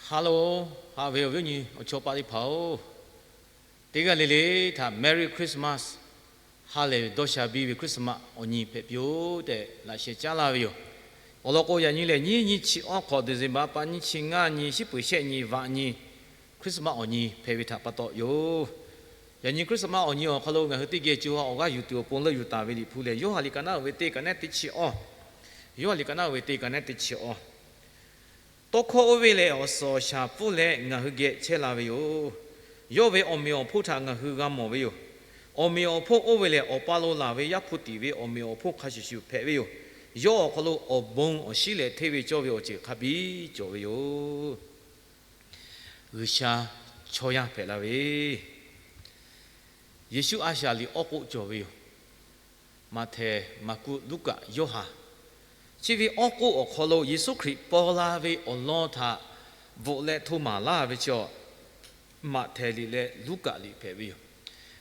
Hello, haꞈ ve awˬ viˉ awˬ nyi awˬ chawˇ paˆ teˇ hpaˍ-oˬ, teˇ g'aˇ le le htaꞈ Merry Christmas, ha lehˬ ve dawˇ sha biˇ ve Christmas awˬ nyi hpehꞈ piˇ-oˆ tehꞈ laꞈ sheh caˉ laˇ ve yoˬ. Awˬ lawn k'o, yaꞈ nyi lehˬ nyiˇ nyiˇ chi awˇ hk'awꞈ December pa nyiˇ chi ngaˇ nyi, shiˉ peuˍ shehˆ nyi, vaꞈ nyi, Christmas awˬ nyi hpehꞈ ve htaꞈ pa taw yoˬ. Yaꞈ nyi Christmas awˬ nyi awˬ hk'aw lo ngaˬ hui teˇ geh co ha awˬ g'aˇ yuˬ tuˬ awˬ pon leuˆ yuˬ taˍ ve Liꞈ hpu lehˬ, Yoˇhanˬ liꞈ ka naˉ uiˍ ve teˇ ka naˉ teˇ chi awˇ, Yoˇhanˬ liꞈ ka naˉ uiˍ ve teˇ ka naˉ teˇ chi awˇ. Tawˇ hkawˇ oˇ ve lehˬ, awˬ suhˍ awˬ shaˍ pfuhˇ leh ngaˬ hui geh chehˇ la ve yoˬ. Yawˇ ve awˬ meꞈ awˬ hponˇ htaꞈ ngaˬ hui g'a mawˬ ve yoˬ. Awˬ meꞈ awˬ hponˇ oˇ ve lehˬ, Awˬ pa lo laˬ ve Yaˇ hpu tiꞈ ve awˬ meꞈ awˬ hponˇ hk'a shuˍ shuˍ hpehꞈ ve yoˬ. Yawˇ awˬ hk'aw lo awˬ bon awˬ shinˉ leh hteˇ ve cawˇ ve awˬ ceuˬ hk'a biˇ cawˬ ve yoˬ. G'uiˬsha chaw yaˇ hpehꞈ la ve, Yeˍsuˆ a shaꞈ liꞈ awˬ k'oˆ cawˬ ve yoˬ. Maꞈhtehˍ, Maˍkuˆ, Luˉkaꞈ, Yoˇhanˬ. Chi ve awˬ k'oˆ awˬ hk'aw lo Yeˍsuˆ Hkriꞈ paw la ve awˬ lawn htaꞈ bvuhꞈ leh hto maˍ laˇ ve chi, Maꞈhtehˍ liꞈ leh Luˉkaꞈ liꞈ hpehꞈ ve yoˬ.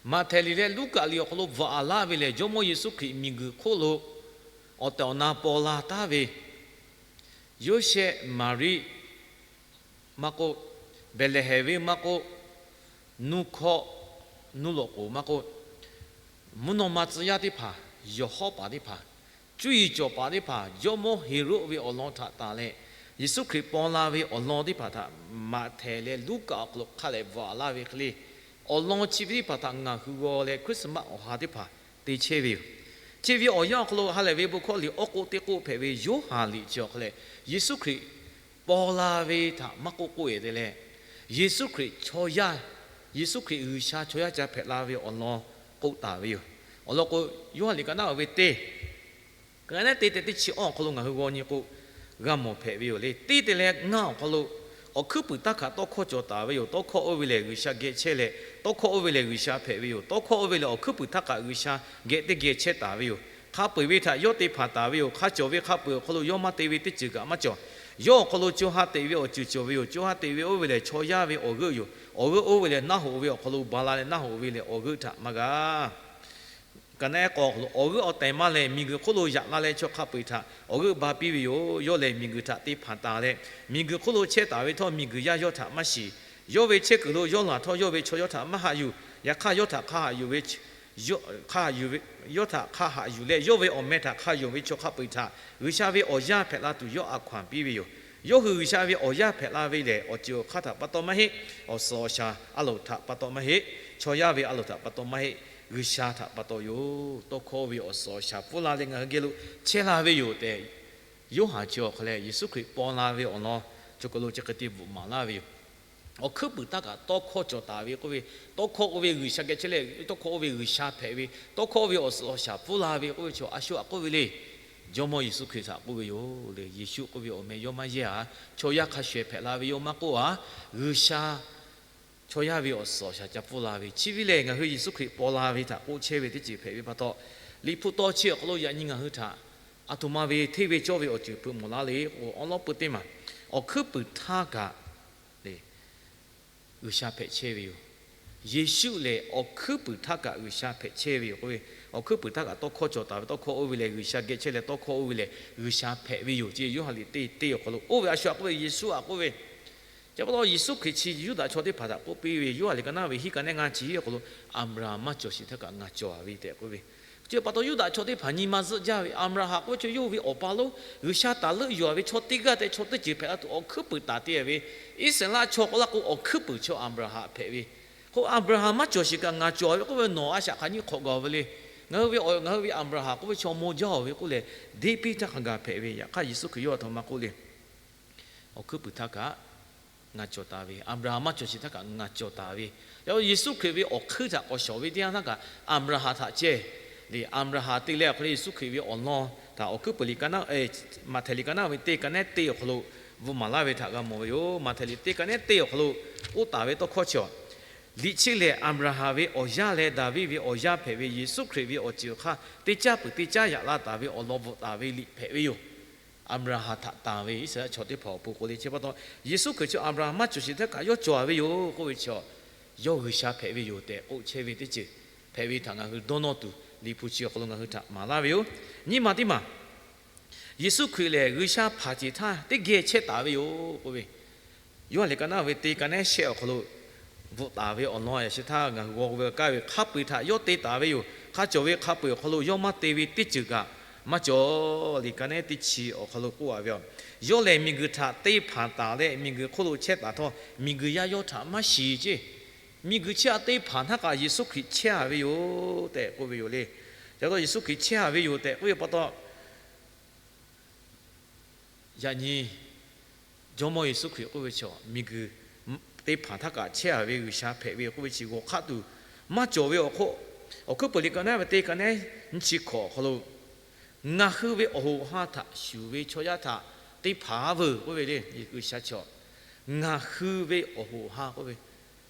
Maꞈhtehˍ liꞈ leh Luˉkaꞈ liꞈ awˬ hk'aw lo bvuhꞈ a laˇ ve lehˬ, Jawˇmawˇ Yeˍsuˆ Hkriꞈ miˬguiˬ hk'oˆ lo awˬ tehˬ awˬ na paw la taˉ ve, Yoˇsehꞈ, Maˍriˆ maˇ k'oˆ, Behˍlehˍhehnˍ venˇ maˇ k'oˆ, nuˇ hkawˆ, nuˇ loꞈ k'oˍ maˇ k'oˆ, mvuhˇ naw ma tcuh yaˇ teˇ hpaˍ, yawˬ hawˉ paˍ teˇ hpaˍ, cuˇ yiˍ cawˬ paˍ teˇ hpaˍ, Jawˇmawˇ Heˍroˆ ve awˬ lawn htaꞈ tanˬ leh, Yeˍsuˆ Hkriꞈ paw la ve awˬ lawn teˇ hpaˍ htaꞈ Maꞈhtehˍ leh Luˉkaꞈ awˬ hk'aw lo hk'a leh bvuhꞈ a laˇ ve hk'e le, awˬ lawn chi ve teˇ hpaˍ htaꞈ ngaˬ hui g'aw leh Christmas awˬ ha teˇ hpaˍ te chehˇ ve yoˬ. Chi ve awˬ yanˇ awˬ hk'aw lo ha lehˬ ve bon hkawˇ liꞈ awˬ k'oˆ teˇ k'oˆ hpehꞈ ve Yoˇhanˬ liꞈ chi awˬ hk'aw leh, Yeˍsuˆ Hkriꞈ paw la ve htaꞈ maˇ k'oˆ k'oˆ e te leh, Yeˍsuˆ Hkriꞈ chaw yaˇ, Yeˍsuˆ Hkriꞈ G'uiˬsha chaw yaˇ ca hpehꞈ la ve awˬ lawn k'oˆ taˍ ve yoˬ. Awˬ lawn k'o, Yoˇhanˬ liꞈ ka naˉ uiˍ ve teˇ, ka naˉ teˇ tehꞈ teˇ chi awˇ awˬ hk'aw lo ngaˬ hui g'aw nyi k'o, g'a mawˬ hpehꞈ ve yoˬ le. Teˇ te leh ngaˇ awˬ hk'aw lo, awˬ hkuiˉ puiˍ htaˇ kaꞈ tawˇ hkawˇ cawˬ taˍ ve yoˬ. Tawˇ hkawˇ oˇ ve lehˬ, G'uiˬsha geh chehˇ leh, tawˇ hkawˇ oˇ ve lehˬ, G'uiˬsha hpehꞈ ve yoˬ. Tawˇ hkawˇ oˇ ve lehˬ, awˬ hkuiˉ puiˍ htaˇ kaꞈ G'uiˬsha geh teˇ geh chehˇ taˍ ve yoˬ. Hk'a peu-eˬ ve htaꞈ yawˇ te hpanˍ taˍ ve yoˬ. Hk'a cawˬ ve hk'a peu-eˬ awˬ hk'aw lo yawˇ maˇ te ve teˇ ceuˬ kaꞈ maˇ cawˬ. Yawˇ awˬ hk'aw lo co ha teꞈ ve awˬ ceuˬ cawˬ ve yoˬ. Co ha teꞈ ve oˇ ve lehˬ, chaw yaˇ ve awˬ g'euˆ yoˬ. Awˬ g'euˆ oˇ ve lehˬ, naˆ hoꞈ ve awˬ hk'aw lo ba la leh naˆ hoꞈ ve lehˬ, awˬ g'euˆ htaꞈ maˇ g'a. Ka naˉ ehˉ k'aw awˬ hk'aw lo, awˬ g'euˆ awˬ tehˬ maˇ lehˬ, miˬguiˬ hk'oˆ lo yaꞈ la leh chaw hk'a peu-eˬ htaꞈ awˬ g'euˆ ba piˇ ve yoˬ. Yawˇ lehˬ, miˬguiˬ htaꞈ te hpanˍ taˍ leh, miˬguiˬ hk'oˆ lo chehˇ taˍ ve htawˇ, miˬguiˬ yaˇ yawˇ htaꞈ maˇ shiˍ. Yawˇ ve chehˇ kuiˬ lo yawˇ laˬ htawˇ, yawˇ ve chaw yawˇ htaꞈ maˇ haꞈ yuˬ. Yaꞈ hk'aˇ, yawˇ htaꞈ hk'a haꞈ yuˬ ve, yawˇ htaꞈ hk'a haꞈ yuˬ leh, yawˇ ve awˬ meh htaꞈ hk'a yonˍ ve chaw hk'a peu-eˬ htaꞈ G'uiˬsha ve awˬ yaˇ hpehꞈ la tuˬ yawˇ a hkaw-anˬ piˇ ve yoˬ. Yawˇ hui G'uiˬsha ve awˬ yaˇ hpehꞈ la ve lehˬ, awˬ ceuˬ awˬ hk'aˇ htaꞈ pa taw maˇ heˆ. Awˬ suhˍ awˬ shaˍ a loˍ htaꞈ pa taw maˇ heˆ. Chaw yaˇ ve a loˍ htaꞈ pa taw maˇ heˆ. G'uiˬsha htaꞈ pa taw yoˬ. Tawˇ hkawˇ ve awˬ suhˍ awˬ shaˍ pfuhˇ la leh ngaˬ hui geh lo chehˇ la ve yoˬ tehꞈ, Yoˇhanˬ chi awˬ hk'aw leh Yeˍsuˆ Hkriꞈ paw la ve awˬ lawn chaw hk'aw lo chi hk'e te bvuhꞈ maˍ laˇ ve yoˬ. Awˬ hkuiˉ puiˍ htaˇ kaꞈ tawˇ hkawˇ cawˬ taˍ ve k'oˆ ve, tawˇ hkawˇ oˇ ve G'uiˬsha geh chehˇ leh, tawˇ hkawˇ oˇ ve G'uiˬsha hpehꞈ ve, tawˇ hkawˇ oˇ ve awˬ suhˍ awˬ shaˍ pfuhˇ la ve k'oˆ ve chi a shu aꞈ k'oˆ ve le. Jawˇmawˇ Yeˍsuˆ Hkriꞈ htaꞈ k'oˆ ve yoˬ le. Yeˍsuˆ k'oˆ ve awˬ meh yawˇ maˇ yehˇ a. Chaw yaˇ hk'a shuˍ shuˍ hpehꞈ la ve yawˇ maˇ k'oˆ a. G'uiˬsha chaw yaˇ ve awˬ suhˍ awˬ shaˍ ca pfuhˇ la ve. Chi ve lehˬ, ngaˬ hui Yeˍsuˆ Hkriꞈ paw la ve htaꞈ k'oˆ chehˇ ve teˇ ceuˬ hpehꞈ ve pa taw, Liꞈ hpu tawˇ chi awˬ hk'aw lo yaꞈ nyi ngaˬ hui htaꞈ aˬ htoꞈ ma ve hteˇ ve cawˇ ve awˬ ceuˬ hpeuꞈ mawˬ la le k'o, awˉ lawˉ peu teˇ maˬ, awˬ hkuiˉ puiˍ htaˇ kaꞈ le, G'uiˬsha hpehꞈ chehˇ ve yoˬ. Yeˍsuˆ lehˬ, awˬ hkuiˉ puiˍ htaˇ kaꞈ G'uiˬsha hpehꞈ chehˇ ve yoˬ k'oˆ ve, awˬ hkuiˉ puiˍ htaˇ kaꞈ tawˇ hkawˇ cawˬ taˍ ve, tawˇ hkawˇ oˇ ve lehˬ G'uiˬsha geh chehˇ leh tawˇ hkawˇ oˇ ve lehˬ G'uiˬsha hpehꞈ ve yoˬ. Chi Yoˇhanˬ liꞈ teˇ teˇ awˬ hk'aw lo oˇ ve a shu aꞈ k'oˆ ve, Yeˍsuˆ aꞈ k'oˆ ve, chi pa taw Yeˍsuˆ Hkriꞈ chi Yuˇdaꞈ chaw teˇ hpaˍ htaꞈ k'oˆ piˇ ve, Yoˇhanˬ liꞈ ka naˉ ve hiˉ ka naˉ ngaˇ chi hiˉ awˬ hk'aw lo, Aˍbraˍhanˍ maˇ cawˬ sheˍ htaˇ kaꞈ ngaˬ cawˬ a ve tehꞈ k'oˆ ve. Chi pa taw Yuˇdaꞈ chaw teˇ hpaˍ nyi ma zuhˆ jaˇ ve, Aˍbraˍhanˍ k'oˆ ve chaw yawˇ hui ve awˬ pa lonˉ, G'uiˬsha taˍ leuˆ yuˬ a ve chaw teˇ g'aˇ tehꞈ chaw teˇ ceuˬ hpehꞈ la tuˬ awˬ hkuiˉ puiˍ taˍ te ve, Iˉsaˍreˍlaˆ chaw k'oˆ laˇ k'o awˬ hkuiˉ puiˍ chaw Aˍbraˍhanˍ hpehꞈ ve. K'o Aˍbraˍhanˍ maˇ cawˬ sheˍ kaꞈ ngaˬ cawˬ ve k'oˆ ve nawˬ a shaꞈ hk'aˬ nyiˇ hk'awꞈ gaˬ ve le. Ngaˬ hui ve, ngaˬ hui ve Aˍbraˍhanˍ k'oˆ ve chaw maw jaˇ ve k'oˆ leh, deˇ piˇ htaˇ hk'a gaˬ hpehꞈ ve. Yaꞈ hk'aˇ Yeˍsuˆ Hkriꞈ yawˇ a htoꞈ ma k'oˆ le. Awˬ hkuiˉ puiˍ htaˇ kaꞈ ngaˬ cawˬ taˍ ve, Aˍbraˍhanˍ maˇ cawˬ sheˍ htaˇ kaꞈ ngaˬ cawˬ taˍ ve. Yaꞈ Yeˍsuˆ Hkriꞈ ve awˬ hk'eun htaꞈ k'awꞈ shawˍ ve teˇ yanˇ htaˇ kaꞈ Aˍbraˍhanˍ htaꞈ ceh le. Aˍbraˍhanˍ te leh awˬ hk'aw lo Yeˍsuˆ Hkriꞈ ve awˬ lawn htaꞈ awˬ hkuiˉ puiˍ liꞈ ka naˉ, Maꞈhtehˍ liꞈ ka naˉ ve teˇ ka naˉ teˇ awˬ hk'aw lo bvuhꞈ maˍ laˇ ve htaꞈ g'a mawˬ ve yoˬ. Maꞈhtehˍ liꞈ teˇ ka naˉ teˇ awˬ hk'aw lo k'oˆ taˍ ve tawˇ hkawˇ chi, liꞈ chi lehˬ Aˍbraˍhanˍ ve awˬ yaˇ leh Daˍviˆ ve awˬ yaˇ hpehꞈ ve Yeˍsuˆ Hkriꞈ ve awˬ ceuˬ hk'aˇ teˇ caˉ peuˬ teˇ caˉ yaꞈ la taˍ ve awˬ lawn bvuhꞈ taˍ ve liꞈ hpehꞈ ve yoˬ. Aˍbraˍhanˍ htaꞈ tanˬ ve Iˉsaˍreˍlaˆ chaw teˇ hpaˍ awˬ pon k'o le, chi pa taw Yeˍsuˆ Hkriꞈ chi Aˍbraˍhanˍ maˇ cawˬ sheˍ htaˇ kaꞈ yawˇ cawˬ ve yoˬ k'oˆ ve chi, yawˇ G'uiˬsha hpehꞈ ve yoˬ tehꞈ k'oˆ chehˇ ve teˇ ceuˬ hpehꞈ ve htaꞈ ngaˬ hui dawˇ nawˇ tuˬ Liꞈ hpu chi awˬ hk'aw lo ngaˬ hui htaꞈ maˍ laˇ ve yoˬ. Nyiˇ ma teˇ maˬ, Yeˍsuˆ Hkriꞈ lehˬ G'uiˬsha hpaˍ ceˬ htaˇ teˇ geh chehˇ taˍ ve yoˬ k'oˆ ve, Yoˇhanˬ liꞈ ka naˉ ve teˇ ka nehˉ shehˆ awˬ hk'aw lo bvuhꞈ taˍ ve awˬ lawn yaꞈ sheh htaˇ ngaˬ hui g'aw ve kaˇ ve hk'a peu-eˬ htaꞈ yawˇ te taˍ ve yoˬ. Hk'a cawˬ ve hk'a peu-eˬ awˬ hk'aw lo yawˇ maˇ te ve teˇ ceuˬ kaꞈ maˇ cawˬ. Liꞈ ka nehˉ teˇ chi awˬ hk'aw lo k'oˆ a ve yoˬ. Yawˇ lehˬ miˬguiˬ htaꞈ te hpanˍ taˍ leh miˬguiˬ hk'oˆ lo chehˇ taˍ htawˇ, miˬguiˬ yaˇ yawˇ htaꞈ maˇ shiˍ ceˇ. Miˬguiˬ chi htaꞈ te hpanˍ htaˇ kaꞈ Yeˍsuˆ Hkriꞈ chehˇ a ve yoˬ tehꞈ k'oˆ ve yoˬ le. Ca taw Yeˍsuˆ Hkriꞈ chehˇ a ve yoˬ tehꞈ k'oˆ ve pa taw, yaꞈ nyi Jawˇmawˇ Yeˍsuˆ Hkriꞈ k'oˆ ve chaw miˬguiˬ te hpanˍ htaˇ kaꞈ chehˇ a ve G'uiˬsha hpehꞈ ve k'oˆ ve chi g'awˬ hk'aˆ tuˬ maˇ cawˬ ve awˬ hk'oˆ, Awˬ hkui peuˬ liꞈ ka naˉ ve teˇ ka nehˉ nyiˇ chi hkawꞈ awˬ hk'aw lo, ngaˬ hui ve awˬ hoꞈ ha htaꞈ shuˍ ve chaw yaˇ htaꞈ te hpanˍ a veuˬ k'oˆ ve le. G'uiˬsha chi ngaˬ hui ve awˬ hoꞈ ha k'oˆ ve,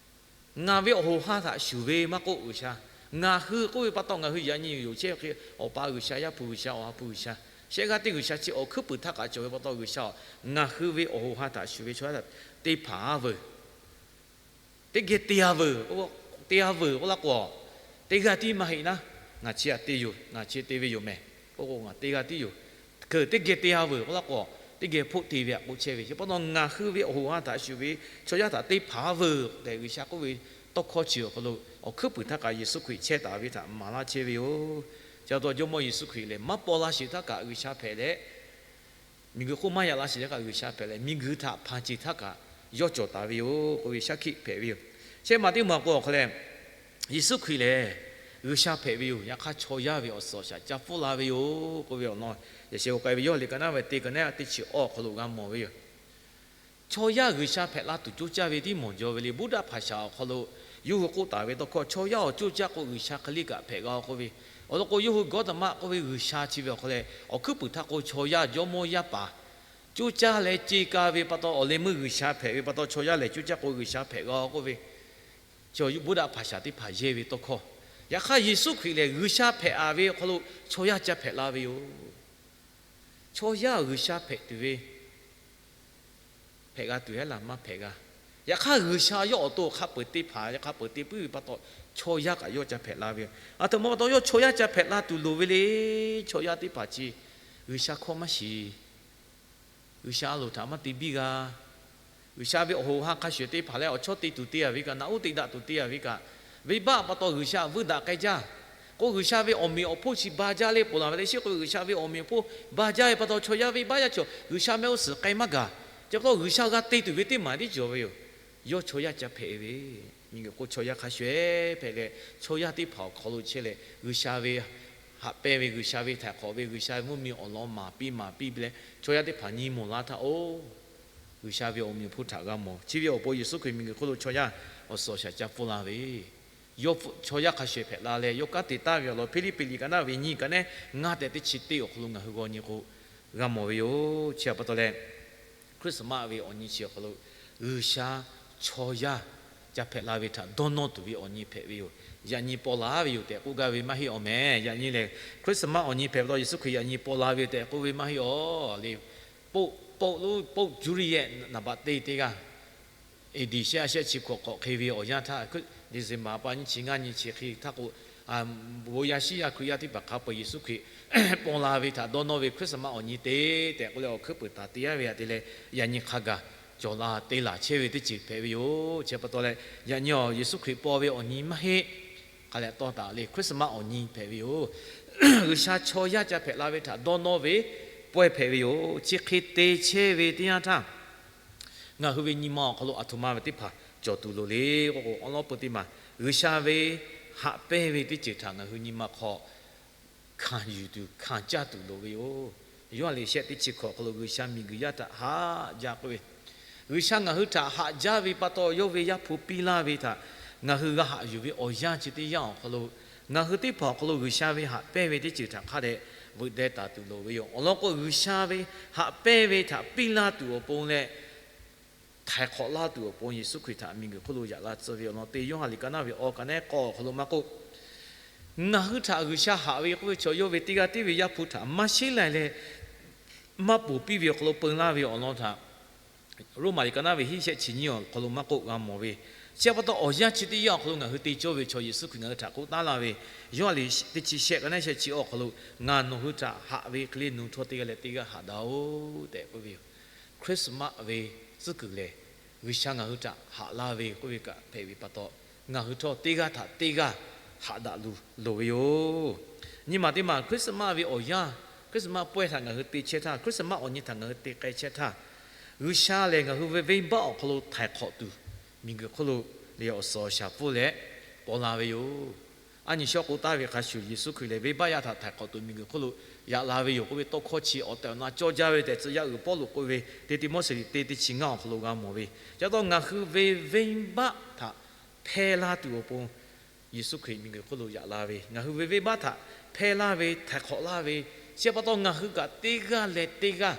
ngaˬ ve awˬ hoꞈ ha htaꞈ shuˍ ve maˇ k'oˆ G'uiˬsha, ngaˬ hui k'oˆ ve pa taw ngaˬ hui yaꞈ nyi yoˬ chehˇ ve hk'e, Awˬ pa G'uiˬsha, Yaˇ hpu G'uiˬsha, Awˬ ha hpu G'uiˬsha, shehˆ g'aˇ teˇ G'uiˬsha chi awˬ hkuiˉ puiˍ htaˇ kaꞈ cawˬ ve pa taw G'uiˬsha-oˬ, ngaˬ hui ve awˬ hoꞈ ha htaꞈ shuˍ ve chaw yaˇ htaꞈ te hpanˍ a veuˬ. Teˇ geh te a veuˬ, te a veuˬ k'oˆ laˇ k'o, teˇ g'aˇ tiˉ maˇ heˆ naˉ, ngaˬ chi htaꞈ te yoˬ, ngaˬ chi te ve yoˬ mehˬ k'oˆ k'o, ngaˬ teˇ g'aˇ tiˉ yoˬ. Keu teˇ geh te a veuˬ k'oˆ laˇ k'o, teˇ geh hpoˆ te ve htaꞈ k'oˆ chehˇ ve. Chi pa taw ngaˬ hui ve awˬ hoꞈ ha htaꞈ shuˍ ve chaw yaˇ htaꞈ te hpanˍ a veuˬ tehꞈ G'uiˬsha k'oˆ ve tawˇ hkawˇ chi awˬ hk'aw lo awˬ hkuiˉ puiˍ htaˇ kaꞈ Yeˍsuˆ Hkriꞈ chehˇ taˍ ve htaꞈ maˍ laˇ chehˇ ve yoˬ. Chi pa taw Jawˇmawˇ Yeˍsuˆ Hkriꞈ lehˬ maˇ paw la sheˍ htaˇ kaꞈ G'uiˬsha hpehꞈ leh, miˬguiˬ hk'oˆ maˇ yaꞈ la sheˍ htaˇ kaꞈ G'uiˬsha hpehꞈ leh, miˬguiˬ htaꞈ hpanˍ ceˬ htaˇ kaꞈ yawˇ cawˬ taˍ ve yoˬ k'oˆ ve shaˉ hkiˆ hpehꞈ ve yoˬ. Shehˆ ma teˇ maˬ k'o awˬ hk'aw leh, Yeˍsuˆ Hkriꞈ lehˬ G'uiˬsha hpehꞈ ve yoˬ. Yaꞈ hk'aˇ chaw yaˇ ve awˬ suhˍ awˬ shaˍ ca pfuhˇ la ve yoˬ k'oˆ ve awˬ lawn, yaꞈ sheh g'aw k'ai ve Yoˇhanˬ liꞈ ka naˉ ve teˇ ka nehˉ teˇ chi awˬ hk'aw lo g'a mawˬ ve yoˬ. Chaw yaˇ G'uiˬsha hpehꞈ la tuˬ coˇ caˇ ve tiˉ mawˬ jaw ve le. Buddha hpaˍ shaˍ awˬ hk'aw lo yawˇ hui k'oˆ taˍ ve tawˇ hkawˇ, chaw yaˇ awˬ coˇ caˇ k'o G'uiˬsha hk'e le kaꞈ hpehꞈ g'a-o k'oˆ ve. Awˬ lawn k'o, yawˇ hui Gawˇtama k'oˆ ve G'uiˬsha chi ve awˬ hk'aw leh awˬ hkuiˉ puiˍ htaˇ k'o chaw yaˇ jawˇmawˇ yaˇ paˍ coˇ caˇ leh ce ka ve pa taw, awˬ leh meuˇ G'uiˬsha hpehꞈ ve pa taw, chaw yaˇ lehˬ coˇ caˇ k'o G'uiˬsha hpehꞈ g'a-o k'oˆ ve, chaw Buddha hpaˍ shaˍ teˇ hpaˍ yehˇ ve tawˇ hkawˇ. Yaꞈ hk'aˇ Yeˍsuˆ Hkriꞈ lehˬ G'uiˬsha hpehꞈ a ve awˬ hk'aw lo chaw yaˇ ca hpehꞈ la ve yoˬ. Chaw yaˇ G'uiˬsha hpehꞈ tuˬ ve hpehꞈ g'a tuˬ heˉ laˬ maˇ hpehꞈ g'a. Yaꞈ hk'aˇ G'uiˬsha yawˇ awˬ to hk'a peu-eˬ te hpanˍ, hk'a peu-eˬ te puiˉ ve pa taw, chaw yaˇ kaꞈ yawˇ ca hpehꞈ la ve yoˬ. Aˬ htoꞈ ma pa taw yawˇ chaw yaˇ ca hpehꞈ la tuˬ loˍ ve le. Chaw yaˇ teˇ hpaˍ chi G'uiˬsha hkawˇ maˇ shiˍ. G'uiˬsha a loˍ htaꞈ maˇ te biˇ g'a. G'uiˬsha ve awˬ hoꞈ ha hk'a shuˍ te hpanˍ leh awˬ chawˇ te tuˬ te a ve kaꞈ, naꞈ uˉ te daꞈ tuˬ te a ve kaꞈ, venˇbaˆ pa taw G'uiˬsha vuiˇ daꞈ k'ai jaˇ. K'o G'uiˬsha ve awˬ meꞈ awˬ hponˇ chi ba jaˇ le ponˬ laˬ ve le. Chi k'o G'uiˬsha ve awˬ meꞈ awˬ hponˇ ba jaˇ ve pa taw chaw yaˇ venˇbaˆ yaˇ cawˬ G'uiˬsha mehˆ g'uˇ suhˍ k'ai maˇ gaˬ. Chi pa taw G'uiˬsha g'a te tuˬ ve teˇ maˬ tiˉ cawˬ ve yoˬ. Yawˇ chaw yaˇ ca hpehꞈ ve, miˬguiˬ hk'oˆ chaw yaˇ hk'a shuˍ hpehꞈ leh, chaw yaˇ teˇ hpaˍ awˬ hk'aw lo chehˇ leh G'uiˬsha ve haꞈ pehnˇ ve, G'uiˬsha ve htaiˍ hk'awꞈ ve, G'uiˬsha ve mvuhˇmiˬ awˬ lawn maˍ piˇ maˍ piˇ leh chaw yaˇ teˇ hpaˍ nyi mawˬ laˇ htaˇ, oˬ, G'uiˬsha ve awˬ meꞈ awˬ hponˇ htaꞈ g'a mawˬ. Chi ve awˬ pon Yeˍsuˆ Hkriꞈ miˬguiˬ hk'oˆ lo chaw yaˇ awˬ suhˍ awˬ shaˍ ca pfuhˇ la ve, yawˇ chaw yaˇ hk'a shuˍ hpehꞈ la leh yawˇ kanˉ te taˍ ve awˬ lawn Hpiˇliˇpiˆ liꞈ ka naˉ ve nyiˇ ka nehˉ ngaˇ tehꞈ teˇ chi teˇ awˬ hk'aw lo ngaˬ hui g'aw nyi k'o g'a mawˬ ve yoˬ. Chi htaꞈ pa taw leh Christmas ve awˬ nyi chi awˬ hk'aw lo G'uiˬsha chaw yaˇ ca hpehꞈ la ve htaꞈ dawˇ nawˇ tuˬ ve awˬ nyi hpehꞈ ve yoˬ. Yaꞈ nyi paw la ve yoˬ tehꞈ k'oˆ gaˇ ve maˇ heˆ awˬ mehˍ. Yaꞈ nyi lehˬ Christmas awˬ nyi hpehꞈ pa taw Yeˍsuˆ Hkriꞈ yaꞈ nyi paw la ve yoˬ tehꞈ k'oˆ ve maˇ heˆ awˬ le. Pope, Pope Julius naˍ baꞈ te teˇ g'aˇ, A D shehˆ a shehˆ chi hkawꞈ hk'awꞈ hk'e ve awˬ yanˇ htaˇ, December pa nyiˇ chi ngaˇ nyi chi hk'e htaˇ k'o, bon yaˇ shiˉ yaˇ Hkriꞈ yaˇ teˇ hpaˍ hk'a peu-eˬ Yeˍsuˆ Hkriꞈ paw la ve htaꞈ dawˇ nawˇ ve Christmas awˬ nyi te tehꞈ k'oˆ leh awˬ hkuiˉ puiˍ taˍ te yaˇ ve htaꞈ te leh, yaꞈ nyi hk'a gaˬ cawˬ la te laˬ chehˇ ve teˇ ceuˬ hpehꞈ ve yoˬ. Chi pa taw leh yaꞈ nyi awˬ Yeˍsuˆ Hkriꞈ paw ve awˬ nyi maˇ heˆ. Hk'a leh tawˇ taˍ le Christmas awˬ nyi hpehꞈ ve yoˬ. G'uiˬsha chaw yaˇ ca hpehꞈ la ve htaꞈ dawˇ nawˇ ve pawehˇ hpehꞈ ve yoˬ. Chi hk'e te chehˇ ve teˇ yanˇ htaˇ, ngaˬ hui ve nyi ma awˬ hk'aw lo aˬ htoꞈ ma ve teˇ hpaˍ cawˬ tuˬ loˍ le k'oˆ k'o, awˬ lawn peu teˇ maˬ G'uiˬsha ve haꞈ pehnˇ ve teˇ ceuˬ htaꞈ ngaˬ hui nyi ma hk'aw hkanˍ yuˬ tuˬ hkanˍ caˇ tuˬ loˍ ve yoˬ. Yoˇhanˬ liꞈ shehˆ teˇ chi hkawꞈ awˬ hk'aw lo G'uiˬsha miˬguiˬ yaˇ htaꞈ haꞈ jaˇ k'oˆ ve, G'uiˬsha ngaˬ hui htaꞈ haꞈ jaˇ ve pa taw yawˇ ve Yaˇ hpu piˇ laˇ ve htaꞈ ngaˬ hui g'a haꞈ yuˬ ve awˬ yanˇ chi teˇ yanˇ awˬ hk'aw lo, ngaˬ hui teˇ hpaˍ awˬ hk'aw lo G'uiˬsha ve haꞈ pehnˇ ve teˇ ceuˬ htaꞈ hk'a dehꞈ veuꞈ deh taˍ tuˬ loˍ ve yoˬ. Awˬ lawn k'o, G'uiˬsha ve haꞈ pehnˇ ve htaꞈ piˇ laˇ tuˬ awˬ pon leh htaiˍ hk'awꞈ laˇ tuˬ awˬ pon Yeˍsuˆ Hkriꞈ htaꞈ miˬguiˬ hk'oˆ lo yaꞈ la tcuh ve awˬ lawn te Yoˇhanˬ liꞈ ka naˉ ve awˬ ka nehˉ k'awˇ awˬ hk'aw lo maˇ k'oˆ, ngaˬ hui htaꞈ G'uiˬsha haꞈ ve k'oˆ ve chaw yawˇ ve teˇ g'aˇ tiˉ ve Yaˇ hpu htaꞈ maˇ sheˉ lai leh maˇ ponˬ piˇ ve awˬ hk'aw lo peu laˇ ve awˬ lawn htaꞈ Roˉmaꞈ liꞈ ka naˉ ve hiˉ shehˆ chi nyiˇ awˬ hk'aw lo maˇ k'oˆ g'a mawˬ ve. Chi pa taw awˬ yanˇ chi teˇ yanˇ awˬ hk'aw lo ngaˬ hui te cawˇ ve chaw Yeˍsuˆ Hkriꞈ ngaˬ hui htaꞈ k'oˆ taˉ laˇ ve, Yoˇhanˬ liꞈ teˇ chi shehˆ ka naˉ shehˆ chi awˬ hk'aw lo, Ngaˬ nawˬ hui htaꞈ haꞈ ve hk'e le nawˬ hui htawˇ teˇ g'aˇ leh teˇ g'aˇ haꞈ daꞈ-oˬ tehꞈ k'oˆ ve yoˬ. Christmas ve tcuhˉ kuiˬ lehˬ, G'uiˬsha ngaˬ hui htaꞈ haꞈ laˇ ve k'oˆ ve kaꞈ hpehꞈ ve pa taw, ngaˬ hui htawˇ teˇ g'aˇ htaꞈ teˇ g'aˇ haꞈ daꞈ tuˬ loˍ ve yoˬ. Nyi maˬ teˇ maˬ Christmas ve awˬ yanˇ, Christmas pawehˇ htaꞈ ngaˬ hui te chehˇ htaˇ, Christmas awˬ nyi htaꞈ ngaˬ hui te k'ai chehˇ htaˇ, G'uiˬsha lehˬ ngaˬ hui ve venˇbaˆ awˬ hk'aw lo htaiˍ hk'awꞈ tuˬ, miˬguiˬ hk'oˆ lo lehˬ awˬ suhˍ awˬ shaˍ pfuhˇ leh paw la ve yoˬ. A nyi shawˉ k'oˆ taˍ ve hk'a shuˍ, Yeˍsuˆ Hkriꞈ lehˬ venˇbaˆ yaˇ htaꞈ htaiˍ hk'awꞈ tuˬ miˬguiˬ hk'oˆ lo yaꞈ la ve yoˬ k'oˆ ve tawˇ hkawˇ chi awˬ tehˬ awˬ na cawˇ jaˇ ve tehꞈ tcuh yaˇ uiˍ Pawˇluꞈ k'oˆ ve, teˇ Tiˆmoˉseˍ teˇ teˇ chi ngaˇ awˬ hk'aw lo g'a mawˬ ve. Chi pa taw ngaˬ hui ve venˇbaˆ htaꞈ hpehˇ laˇ tuˬ awˬ pon Yeˍsuˆ Hkriꞈ miˬguiˬ hk'oˆ lo yaꞈ la ve, ngaˬ hui ve venˇbaˆ htaꞈ hpehˇ laˇ ve, htaiˍ hk'awꞈ laˇ ve, chi pa taw ngaˬ hui kaꞈ teˇ g'aˇ leh teˇ g'aˇ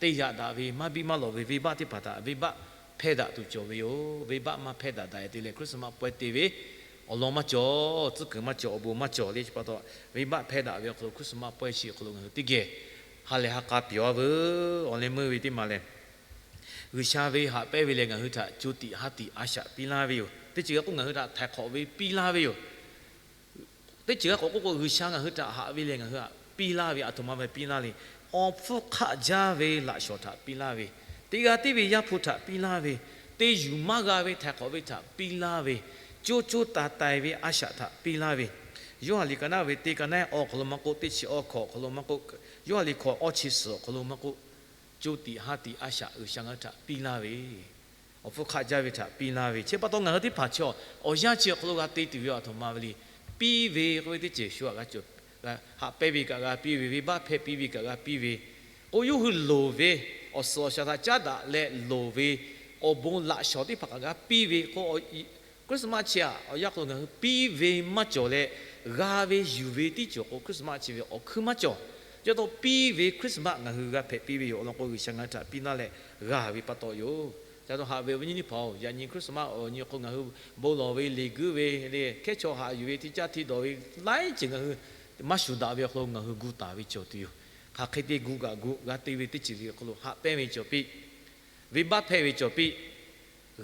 te yaꞈ daꞈ ve maˇ biˇ maˇ lawˬ ve venˇbaˆ teˇ hpaˍ htaꞈ venˇbaˆ hpehˇ daꞈ tuˬ cawˬ ve yoˬ. Venˇbaˆ maˇ hpehˇ daꞈ daꞈ te leh Christmas pawehˇ te ve awˬ lawn maˇ cawˬ, tcuhˉ kuiˬ maˇ cawˬ, awˬ bon maˇ cawˬ le. Chi pa taw venˇbaˆ hpehˇ daꞈ ve awˬ hk'aw lo Christmas pawehˇ chi awˬ hk'aw lo ngaˬ hui teˇ geh ha lehˬ ha k'a pyawˬ a veuˬ. Awˬ leh meuˇ ve teˇ maˬ lehˬ, G'uiˬsha ve haꞈ pehnˇ ve lehˬ ngaˬ hui htaꞈ co tiꞈ ha tiꞈ a shaꞈ piˇ laˇ ve yoˬ. Teˇ ceuˬ g'a k'oˆ ngaˬ hui htaꞈ htaiˍ hk'awꞈ ve piˇ laˇ ve yoˬ. Teˇ ceuˬ g'a k'awꞈ k'oˆ k'o, G'uiˬsha ngaˬ hui htaꞈ haꞈ ve lehˬ ngaˬ hui htaꞈ piˇ laˇ ve, a htoꞈ ma ve piˇ laˇ le. Awˬ hpfuhˇ hk'aˆ jaˇ ve laꞈ shawnˍ htaꞈ piˇ laˇ ve, teˇ g'aˇ tiˉ ve Yaˇ hpu htaꞈ piˇ laˇ ve, te yuˬ maˇ g'a ve htaiˍ hk'awꞈ ve htaꞈ piˇ laˇ ve, co co taiˍ taiˍ ve a shaꞈ htaꞈ piˇ laˇ ve, Yoˇhanˬ liꞈ ka naˉ ve teˇ ka naˉ awˬ hk'aw lo maˇ k'oˆ, teˇ chi awˬ hkawꞈ awˬ hk'aw lo maˇ k'oˆ, Yoˇhanˬ liꞈ hkawꞈ awˇ chi suhˍ awˬ hk'aw lo maˇ k'oˆ, co tiꞈ ha tiꞈ a shaꞈ G'uiˬsha ngaˬ hui htaꞈ piˇ laˇ ve, awˬ hpfuhˇ hk'aˆ jaˇ ve htaꞈ piˇ laˇ ve. Chi pa taw ngaˬ hui teˇ hpaˍ chaw awˬ yanˇ chi awˬ hk'aw lo g'a te tuˬ ve a htoꞈ ma ve le. Piˇ ve k'oˆ ve teˇ ceuˬ shu a g'a cawˬ, haꞈ pehnˇ ve kaꞈ g'a piˇ ve, venˇbaˆ hpehˇ piˇ ve kaꞈ g'a piˇ ve, k'o yawˇ hui loˍ ve awˬ suhˍ awˬ shaˍ htaꞈ caˉ daꞈ leh loˍ ve awˬ bon laꞈ shawnˍ teˇ hpaˍ kaꞈ g'a piˇ ve k'o, Christmas chi a awˬ yanˇ hk'aw lo ngaˬ hui piˇ ve maˇ cawˬ leh, g'a ve yuˬ ve tiˉ cawˬ k'o, Christmas chi ve awˬ hkuiˉ maˇ cawˬ. Chi pa taw piˇ ve Christmas ngaˬ hui g'a hpehꞈ piˇ ve yoˬ. Awˬ lawn k'o G'uiˬsha ngaˬ hui htaꞈ piˇ laˇ leh g'a ve pa taw yoˬ. Chi pa taw haꞈ ve awˬ viˉ nyi teˇ hpaˍ-oˬ, yaꞈ nyi Christmas awˬ nyi hk'aw ngaˬ hui bon lawˬ ve, leˬ guiˇ ve, hkehˉ chaw haꞈ yuˬ ve, hti caˇ hti dawˬ ve, laiˉ ceuˬ ngaˬ hui maˇ shuˍ daꞈ ve awˬ hk'aw lo ngaˬ hui gu taˍ ve cawˬ tuˬ yoˬ. Hk'aˬ hk'e te gu kaꞈ gu, g'a te ve teˇ ceuˬ ve awˬ hk'aw lo haꞈ pehnˇ ve cawˬ piˇ, venˇbaˆ hpehˇ ve cawˬ piˇ,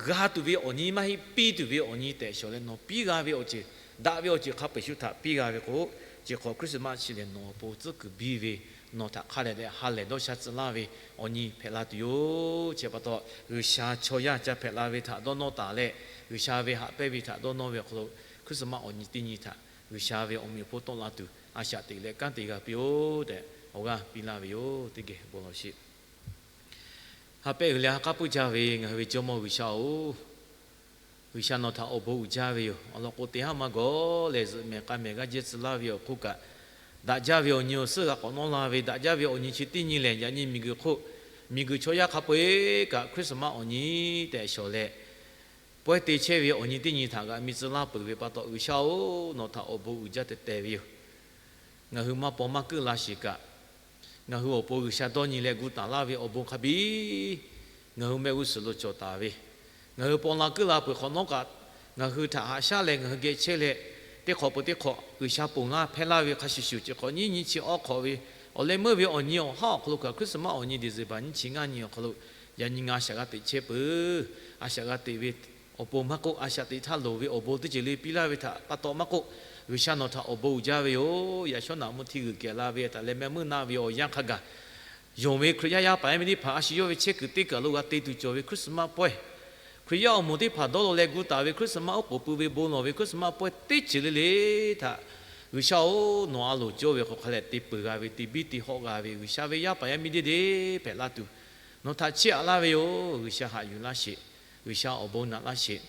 g'a tuˬ ve awˬ nyi maˇ heˆ, piˇ tuˬ ve awˬ nyi tehꞈ shawˍ leh nawˬ piˇ g'a ve awˬ ceuˬ, daꞈ ve awˬ ceuˬ hk'a peu-eˬ shu htaꞈ piˇ g'a ve k'o, chi hk'awꞈ Christmas chi lehˬ nawˬ awˬ pon tcuhˉ kuiˬ biˇ ve, nawˬ htaꞈ hk'a dehꞈ dehꞈ ha lehˬ dawˇ sha tcuh laˇ ve awˬ nyi hpehꞈ la tuˬ yoˬ. Chi pa taw G'uiˬsha chaw yaˇ ca hpehꞈ la ve htaꞈ dawˇ nawˇ taˍ leh, G'uiˬsha ve haꞈ pehnˇ ve htaꞈ dawˇ nawˇ ve awˬ hk'aw lo Christmas awˬ nyi teˇ nyi htaꞈ G'uiˬsha ve awˬ meꞈ awˬ hponˇ tawˆ la tuˬ a shaꞈ teꞈ leh kanˉ te g'a piˇ-oˆ tehꞈ awˬ g'aˇ piˇ laˇ ve yoˬ. Teˇ geh bon lawˬ sheˍ. Ha pehˇ uiˍ leh ha k'aˉ puiˉ jaˇ ve ngaˬ hui ve Jawˇmawˇ G'uiˬsha-oˬ, G'uiˬsha nawˬ htaꞈ awˬ bon uiˍ jaˇ ve yoˬ. Awˬ lawn k'o, teˇ haˉ maˇ gawˬ leh zuhꞈ mehˍ k'a mehˍ g'aˇ jehˇ tcuh laˇ ve awˬ hk'oˆ kaꞈ, daꞈ jaˇ ve awˬ nyi awˬ suhˉ g'a k'awꞈ nawˇ la ve, daꞈ jaˇ ve awˬ nyi chi teˇ nyi lehˬ, yaꞈ nyi miˬguiˬ hk'oˆ miˬguiˬ chaw yaˇ hk'a peu-eˬ kaꞈ Christmas awˬ nyi tehꞈ shawˍ leh, pawehˇ te chehˇ ve awˬ nyi teˇ nyi htaꞈ g'a mi tcuh laˇ peuˬ ve pa taw, G'uiˬsha-oˬ, nawˬ htaꞈ awˬ bon uiˍ jaˇ teh teh ve yoˬ. Ngaˬ hui maˇ paw maˇ keuˆ la sheˍ kaꞈ, ngaˬ hui awˬ pon G'uiˬsha dawˇ nyi leh gu taˍ laˇ ve awˬ bon hk'a biˇ ngaˬ hui mehˆ g'uˇ suhˍ lo cawˬ taˍ ve, ngaˬ hui paw la keuˆ la peuˬ hk'awꞈ nawˉ kaꞈ, ngaˬ hui htaꞈ haꞈ shaˉ leh ngaˬ hui geh chehˇ leh, teˇ hk'awꞈ peuˬ teˇ hk'awꞈ G'uiˬsha ponˬ laˇ hpehˇ laˇ ve hk'a shuˍ shuˍ, chi hk'awꞈ nyiˇ nyiˇ chi awˇ hk'awꞈ ve awˬ leh meuˇ ve awˬ nyi awˬ haˉ awˬ hk'aw lo kaꞈ, Christmas awˬ nyi December nyiˇ chi ngaˇ nyi awˬ hk'aw lo yaꞈ nyi ngaˬ a shaꞈ g'a teꞈ chehˇ peuˬ. A shaꞈ g'a teꞈ ve awˬ pon maˇ k'oˆ, a shaꞈ teꞈ htaˇ loˍ ve awˬ bon teˇ ceuˬ le piˇ laˇ ve htaꞈ pa taw maˇ k'oˆ, G'uiˬsha nawˬ htaꞈ awˬ bon uiˍ jaˇ ve yoˬ. Yaꞈ shawˉ naꞈ mvuhˇ htiˇ g'uiˬ kehˬ la ve htaꞈ leh meh meuˇ na ve awˬ yanˇ hk'a gaˬ, yonˍ ve Hkriꞈ yaˇ yaˇ paˍ yaˇ miˇ teˇ hpaˍ a shu yawˇ ve chehˇ kuiˬ teˇ kaˬ lo g'a te tuˬ cawˬ ve Christmas pawehˇ, Hkriꞈ yaˇ awˬ moˍ teˇ hpaˍ dawˇ law leh gu taˍ ve Christmas oˉ k'oˍ pui ve bon lawˬ ve Christmas pawehˇ teˇ ceuˬ le le htaꞈ, G'uiˬsha-oˬ, nawˬ a loˍ cawˇ ve hk'aw hk'a leh te peuˬ g'a ve, te biˇ te hawˆ g'a ve G'uiˬsha ve yaˇ paˍ yaˇ miˇ deˇ deˇ hpehꞈ laˇ tuˬ, nawˬ htaꞈ chiˇ aꞈ laˇ ve yoˬ. G'uiˬsha haꞈ yuˬ laˇ sheˍ. G'uiˬsha awˬ bon naꞈ laˇ sheˍ.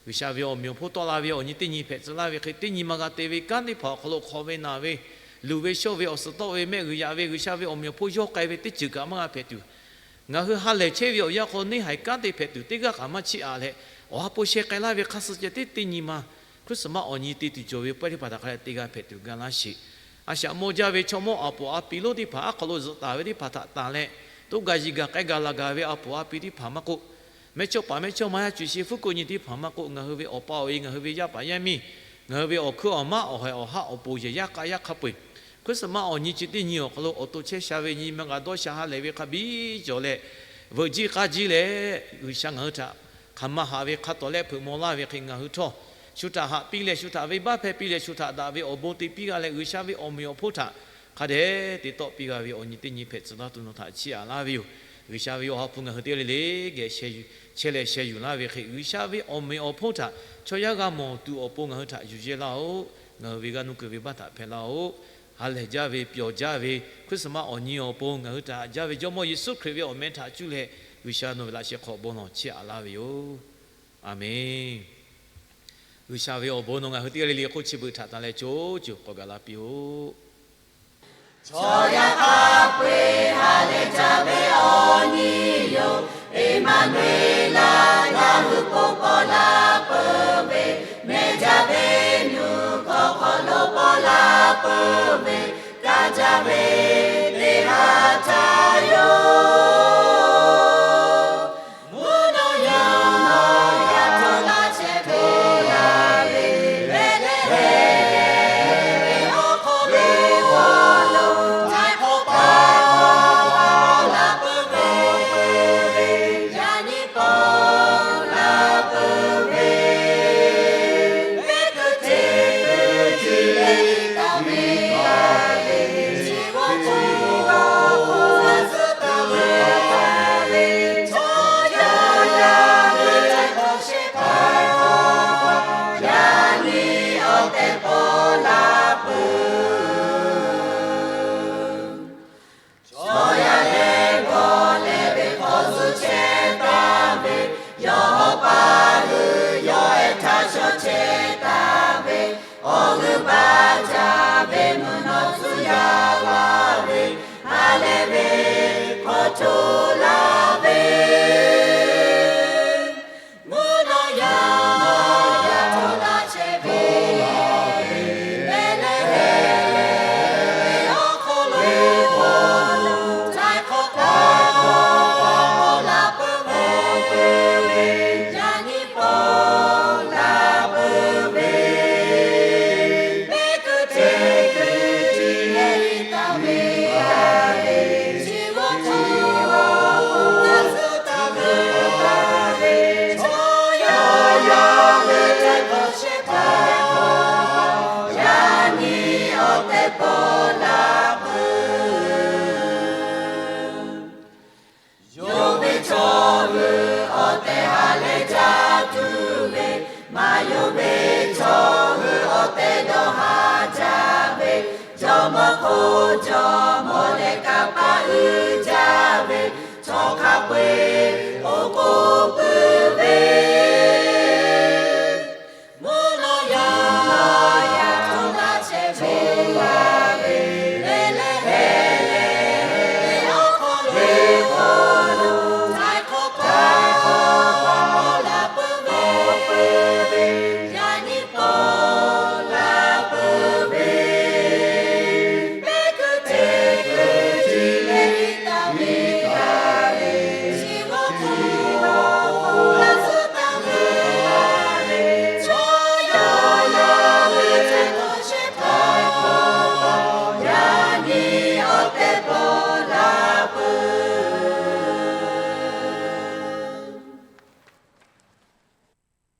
G'uiˬsha ve awˬ meꞈ awˬ hponˇ tawˆ la ve awˬ nyi teˇ nyi hpehꞈ tcuh laˇ ve hk'e, teˇ nyi ma g'a te ve kanˉ teˇ hpaˍ awˬ hk'aw lo hk'aw ve naˬ ve, luˬ ve shawˇ ve awˬ suhˍ tawˆ ve mehˆ g'uiˬ yaꞈ ve G'uiˬsha ve awˬ meꞈ awˬ hponˇ yawˇ k'ai ve teˇ ceuˬ kaꞈ maˇ g'a hpehꞈ tuˬ, ngaˬ hui ha lehˬ chehˇ ve awˬ yanˇ hk'aw neˇ haiˬ kanˉ te hpehꞈ tuˬ teˇ g'aˇ kaꞈ maˇ chiˇ aꞈ leh, awˬ ha hpu sheh k'ai laˇ ve hk'a suh ceh tiˉ teˇ nyi ma Christmas awˬ nyi te tuˬ cawˬ ve pawehˇ teˇ hpaˍ htaꞈ hk'a dehꞈ te g'a hpehꞈ tuˬ ga laˇ sheˍ. A shaꞈ mawˇ jaˇ ve chaw mawˇ a poˍ a pi lonˉ teˇ hpaˍ aˉ hk'aw lo zuhꞈ taˍ ve teˇ hpaˍ htaꞈ tanˬ leh, toˇ gaˬ yiˬ gaˬ k'ai gaˬ laˬ gaˬ ve a poˍ a pi teˇ hpaˍ maˇ k'oˆ, mehˇ chawˇ paˍ mehˇ chawˇ ma yaˇ cuˬ shi hpfuhˇ ko nyi teˇ hpaˍ maˇ k'oˆ, ngaˬ hui ve awˬ pa awˬ e, ngaˬ hui ve yaˇ paˍ yaˇ miˇ, ngaˬ hui ve awˬ hkuiˉ awˬ maˉ awˬ haiˬ awˬ haˆ awˬ poˍ yehˬ yaˇ k'a yaˇ hk'a peu-eˬ, Christmas awˬ nyi chi teˇ nyi awˬ hk'aw lo awˬ to chehˇ sha ve nyi ma g'a dawˇ sha ha lehˬ ve hk'a biˇ cawˬ leh, veuꞈ jiˇ k'aˇ jiˇ leh G'uiˬsha ngaˬ hui htaꞈ hk'aˬ ma haꞈ ve hk'a tawˍ lehˆ hpeuꞈ maw laˇ ve hk'e, ngaˬ hui htawˇ shu htaꞈ haꞈ piˇ leh shu htaꞈ venˇbaˆ hpehˇ piˇ leh shu htaꞈ daꞈ ve awˬ bon te piˇ g'a leh, G'uiˬsha ve awˬ meꞈ awˬ hponˇ htaꞈ hk'a dehꞈ te tawˆ piˇ g'a ve awˬ nyi teˇ nyi hpehꞈ tcuh laˇ tuˬ nawˬ htaꞈ chiˇ aꞈ laˇ ve yoˬ. G'uiˬsha ve awˬ ha hpu ngaˬ hui teˇ g'aˇ le le geh chehˇ leh sheh yuˬ laˇ ve hk'e, G'uiˬsha ve awˬ meꞈ awˬ hponˇ htaꞈ chaw yaˇ g'a mawˬ tuˬ awˬ pon ngaˬ hui htaꞈ yuˬ yehˇ laˇ-oˆ. Ngaˬ hui ve g'aˇ nuˇ kuiˬ ve baˆ htaꞈ hpehꞈ laˇ-oˆ. Ha lehˬ jaˇ ve, pyawˬ jaˇ ve Christmas awˬ nyi awˬ pon ngaˬ hui htaꞈ haꞈ jaˇ ve Jawˇmawˇ Yeˍsuˆ Hkriꞈ ve awˬ meh htaꞈ cuˇ leh, G'uiˬsha nawˬ ve laꞈ sheh hk'aw bon lawˬ chehˇ aꞈ laˇ ve yoˬ. A menˬ. G'uiˬsha ve awˬ bon nawˬ ngaˬ hui teˇ g'aˇ le le hk'oˆ chi beuꞈ htaꞈ tanˬ leh co co k'awꞈ gaˬ la piˇ-oˆ. Chaw yaˇ hk'a peu-eˬ ha lehˬ jaˇ ve awˬ nyi yoˬ. Eˍmaˍnuˍeˍlaˆ, ngaˬ hui pon paw la peuˬ ve, mehˬ jaˇ ve Nuˇ hkawˇ hk'aw lo paw la peuˬ ve, kaˇ jaˇ ve teˇ ha htaˇ yoˬ. Mvuhˇ naw yaˇ, yaˇ htaꞈ laˇ chehˇ ve, Behˍlehˍhehnˍ ve awˬ hk'aw lo, htaiˍ hk'awꞈ paˍ hk'aw paw la peuˬ ve, yaꞈ nyi paw la peuˬ ve, ve kuiˬ teˇ kuiˬ tiˉ le taˍ ve, chi g'awˇ hk'oˆ g'awˇ hk'oˆ a zuhˆ taˍ ve, chaw yaˇ yaˇ ve hk'aw shehˍ hpaˇ, yaꞈ nyi awˬ tehˬ paw la peuˬ. Chaw yaˇ leh g'awˬ leh ve hk'aw zuhˆ chehˇ taˍ ve, yawˇ hawˉ paˇ hui yawˇ ehˉ htaꞈ shawˍ chehˇ taˍ ve, awˬ g'euˆ baˆ jaˇ ve mvuhˇ naw tcuh yaˇ laˇ ve, ha lehˬ ve hk'aw co laˇ ve, mvuhˇ naw yaˇ, yaˇ htaꞈ laˇ chehˇ ve, Behˍlehˍhehnˍ ve awˬ hk'aw lo, htaiˍ hk'awꞈ paˍ hk'aw paw la peuˬ ve, yaꞈ nyi paw la peuˬ ve, ve kuiˬ teˇ kuiˬ tiˉ le taˍ ve, chi g'awˇ hk'oˆ g'awˇ hk'oˆ a zuhˆ taˍ ve, chaw yaˇ yaˇ ve hk'aw shehˍ hpaˇ, yaꞈ nyi awˬ tehˬ paw la peuˬ. Yonˍ ve chaw hui awˬ tehˬ ha lehˬ jaˇ tuˬ ve, maˇ yonˍ ve chaw hui awˬ tehˬ dawˇ haˍ jaˇ ve, jawˇmawˇ hk'oˆ jawˇmawˇ